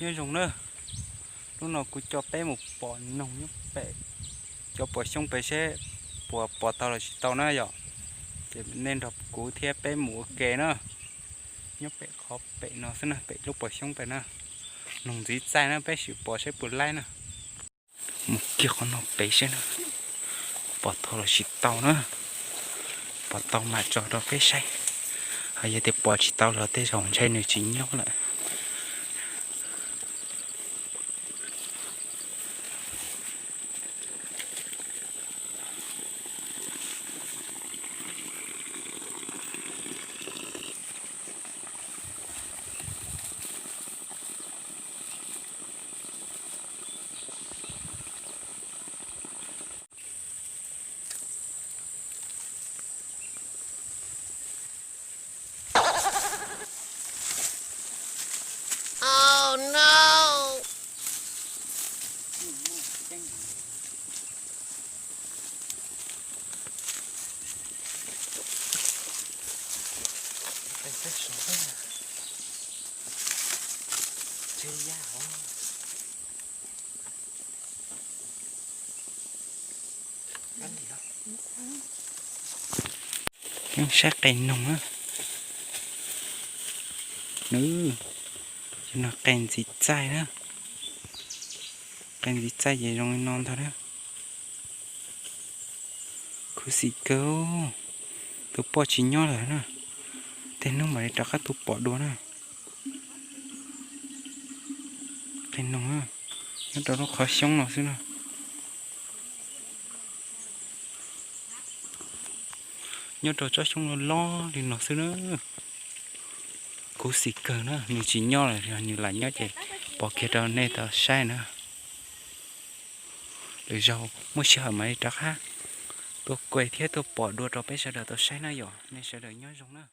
Nyob zoo na, hnub no kuv coj peb mus pom noog nyob pem cov puas xyoob pem seb puas pom tau los tsis tau na yom. Ces nej nrog kuv thiab peb mus ua ke na. Nyob pem qhov pem no xwb na, pem lub puas xyoob pem na. Noog ntxiv txaij na, peb sim pom seb puas laib na. Mus kiag qhov no pem seb na, pom tau los tsis tau na. Pom tau mam tso rau peb saib. Hos yog tias pom tsis tau los tej zaum ntshai nws tsis nyob lawm. Yeej saib qe noog na. Nws, no qe ntxiv txaij na. Qe ntxiv txaij ces zoo li no ntag na. Khuv xim kawg, tus poj tsis nyob lawm na. Tej hnub mam li rov qab tuaj pom dua na. Qe noog na, nyob rau lub qhov xyoob no xwb na. Nyob rau tsob xyoob loj loj li no xwb na. Khuv xim kawg na, nws tsis nyob lawm, yog nws lam nyob ces pom kiag rau nej tau saib na. Lwm zaug muaj sij hawm mam li rov qab tuaj kuaj thiab tuaj pom dua rau peb sawv daws tau saib na yom. Nej sawv daws nyob zoo na.